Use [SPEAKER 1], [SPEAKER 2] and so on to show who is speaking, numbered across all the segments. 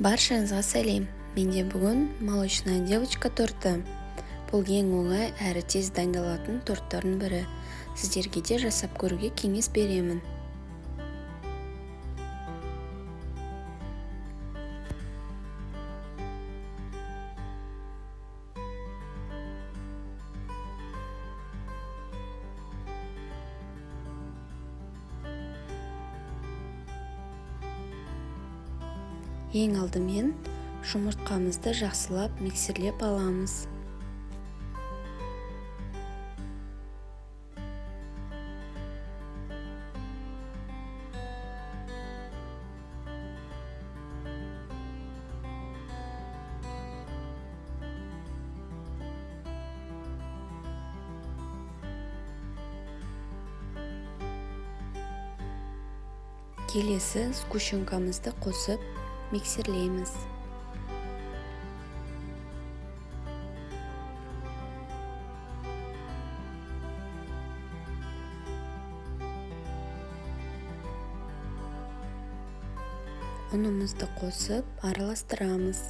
[SPEAKER 1] Баршаңызға сәлем! Менде бүгін молочная девочка торты. Бұл ең оңай әрі тез дайындалатын торттардың бірі. Сіздерге де жасап көруге кеңес беремін. Ең алдымен жұмыртқамызды жақсылап миксерлеп аламыз. Келесі сгущенкамызды қосып миксерлейміз. Ұнымызды қосып араластырамыз.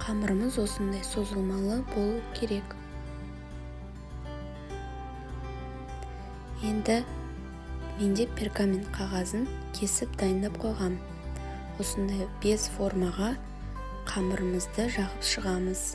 [SPEAKER 1] Қамырымыз осындай созылмалы болу керек. Енді менде пергамент қағазын кесіп дайындап қойғам. Осындай 5 формаға қамырымызды жағып шығамыз.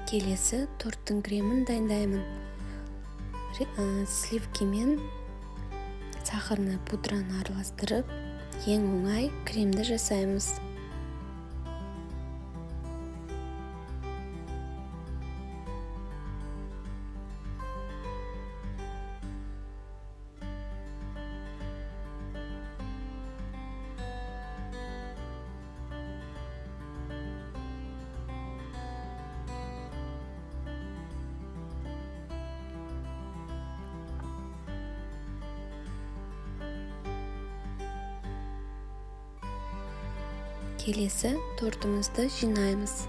[SPEAKER 1] Келесі торттың кремін дайындаймын. Сливки мен сахарный пудраны араластырып, ең оңай кремді жасаймыз. Келесі тортымызды жинаймыз.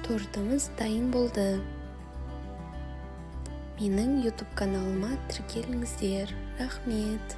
[SPEAKER 1] Тортымыз дайын болды. Менің YouTube каналыма тіркеліңіздер. Рахмет.